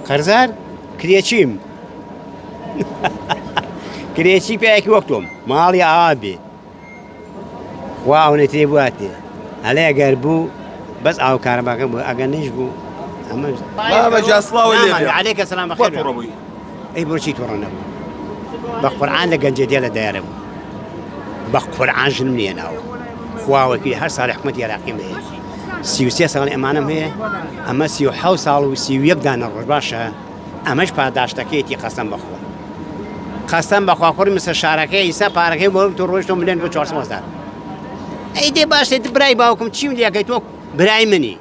قەرزار کرێچیم کرێچی پیاوێکی وەک تۆم ماڵی ئاوا بێ خوا ئەونەی ترێ بواتێ ئەلێ ئەگەر بوو بەس ئاو کارەباکە بوو ئەگەر نەیش بوو ئەمە مامە گیان سڵاوت لێ بێ. عەلەیکە سەلام بۆ بەخێر توڕە بووی؟ ئەی بۆچی توڕە نەبوو بە قورعان لە گەنجێ دێ لە دایرە بوو بە قورعان ژنم نییە ناوە خواوەکی هەر ساڵی حکومەتی عێراقیم هەیە 33 ساڵی ئەمانم هەیە ئەمە 37 ساڵ و 31 دانە ڕۆژ باشە ئەمەش پاداشتەکەیەتی قەسەم بەخوا قەسەم بەخوا کوڕی مسە شارەکەی ئیسا پارەکەی بۆ تۆ ڕۆیشتۆ ملێن بۆ 400 هەزار ئەی دێ باشێ برای باوکم چیم لەکەی تۆ برای منی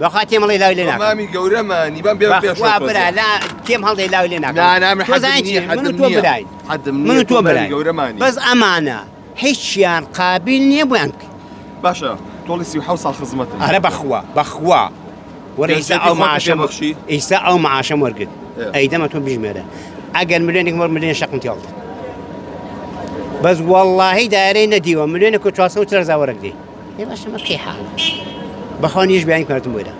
بەخوا تێم هەڵێ لاوی لێ ناکەم مامی گەورەمانی بەم بێ پێش بەخوا برا لا تێم هەڵدەی لاوی لێ ناکەم نا نا من تۆ حەدم زانی نییە چی؟ من حەدم و تۆ نییە براین حەدم من نییە و تۆ تۆ مامی براین گەورەمانی بەس ئەمانە هیچیان قابیل نییە بۆیان بکەی باشە تۆڵی 37 ساڵ خزمەتم ئەرە بەخوا بەخوا وەرە ئیسا گەنجێتی ئەو خۆتت معاشەم پێ بەخشی؟ ئیسا ئەو معاشەم وەرگرت ئێ. ئەی دەمە تۆ بژمێرە ئەگەر ملیۆنێک وەر ملیۆن شەقم تێڵدە بەس واللهی دایرەی نەدیوە ملیۆنێک و 440 هەزار وەرەگری ئێ باشە مە کەی حاڵ بەخوا نیش بیانی کاتم بۆ ئێرە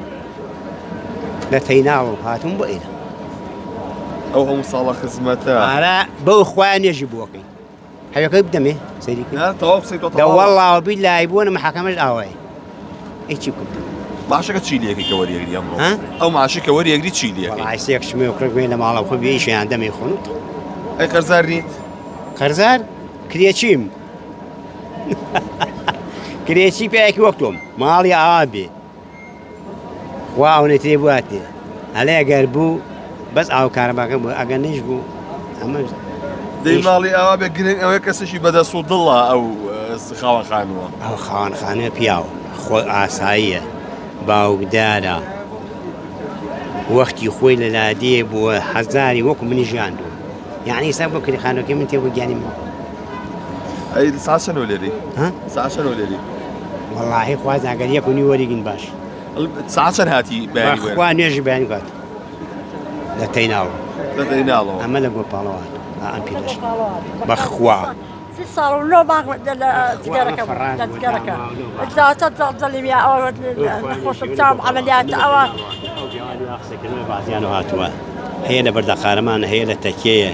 لە تەیناڵ و هاتم بۆ ئێرە ئەو هەموو ساڵە خزمەتە ئارا بەو خوایە نوێژی بۆکەی هەوێکەی بدەمێ سەیری کەی نا تەواو قسەی تۆ دە تەواوە وەڵڵا وبیلای بوون محاکەمەش ئاوایە ئەی چی بکەم معاشەکە چی لێکەی کە وەریەگری ئەمڕۆ ها؟ ئەو معاشی کە وەریەگری چی لێکەی وەڵای سێ کچمێ و کوڕێک بێ لە ماڵەوە خۆ بێ ئیشیان دەمێ خۆن و تەواو. ئەی قەرزار نیت قەرزار کرێچیم کرێچی پیاوێکی وەک تۆم ماڵی ئاوا بێ خوا ئەونەی ترێ بواتێ ئەلێ ئەگەر بوو بەس ئاو کارەباکە بوو ئەگەر نەیش بوو ئەمە دەی ماڵی ئاوا بێ گرنگ ئەوەیە کەسێکی بەدەست و دڵە ئەو خاوەن خانووە ئەو خاوەن خانووە پیاو خۆ ئاساییە باوکدارە وەختی خۆی لە لادێ بووە هەزاری وەکو منی ژیاندووە یعنی ئێستا بۆ کری خانووەکەی من تێ بۆ گیانی من ئەی ساعت چەند لێری ها ساعت چەند لێری وەڵاهی خوا ئەگەر یەک و نیو وەریگین باش ساعت چەند هاتی بەیانی وەر خوا نوێژی بەیانی کات لە تەیناڵ لە تەیناڵەوە ئەمە لە گۆپاڵەوە هاتوو ئەم پیرەش بەخوا سی ساڵ و نۆ مانگ لە جگەرەکە لە جگەرەکە زیاتر زەڵزەلی ئەوە نەخۆشم چاوم عەمەلیات ئەوە بازیان هاتووە هەیە لە بەردەقارەمان هەیە لە تەکیەیە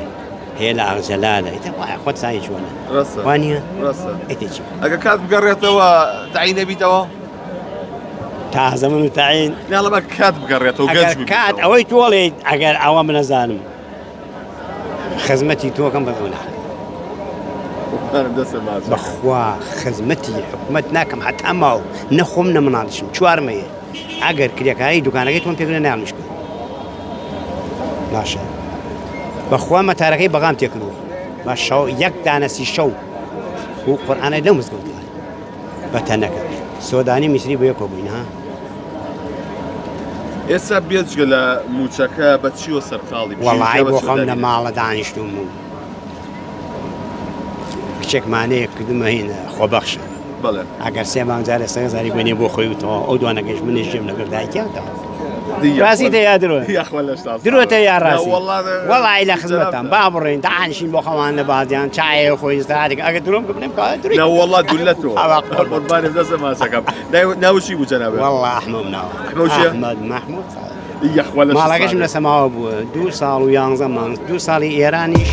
هەیە لە ئاغجەلالە ئیتر وایە خۆت زانی چۆنە ڕاستە وانییە ڕاستە ئیتر چی ئەگەر کات بگەڕێتەوە تەعین نەبیتەوە تازە من و تەعین ناڵم ئەگەر کات بگەڕێتەوە گەنج ئەگەر کات ببیتەوە ئەوەی تۆڵێ ئەگەر ئەوە منەزانم خزمەتی تۆکەم بەس ئەو ناکەم قوربانم دەستت ماچ بکەم. بەخوا خزمەتی حکومەت ناکەم هەتا ماو نە خۆم نە مناڵیشم چوارم هەیە ئەگەر کرێکاری دوکانەکەی تۆم پێکنە ناڵیش بکەم باشە بەخوا مەتارەکەی بەغام تێکردووە بە شەو یەک دانەسی شەو و قورئانە لەو مزگەوتە بە تەنەکە سۆدانی میسری بۆ یەکۆ بووین ها ئێستا بێجگە لە موچەکە بە چیوە سەرقاڵی وەڵی بۆ خۆم لە ماڵە دانیشتوم و کچێکمانەیە کردمە هینە خۆبەخشە بەڵێ ئەگەر سێ مانگ جارێ سێ هەزاری بێنێ بۆ خۆی وتەوە ئەو دوانەکەش منیش جێم لەگەڵ دایکیان ڕاستی دە یا درۆ درۆتە یا ڕاستی وەڵی لە خزمەتان با بڕۆین دانیشین بۆ خەوان لە بازیان چایە خۆی ئیستراحەتێک ئەگەر درۆم بڵێم کە درۆی لا والله دولەتۆ ئەوە قوربانم دەستە ماچەکەم ناوچی بوو جەنابێ والله ئەحمەد ناوە ئەحمەد چییە؟ ئەحمەد مەحمود یاخوا لە ماڵەکەشم لە سەماوە بووە دوو ساڵ و یانزە مانگ دوو ساڵی ئێرانیش.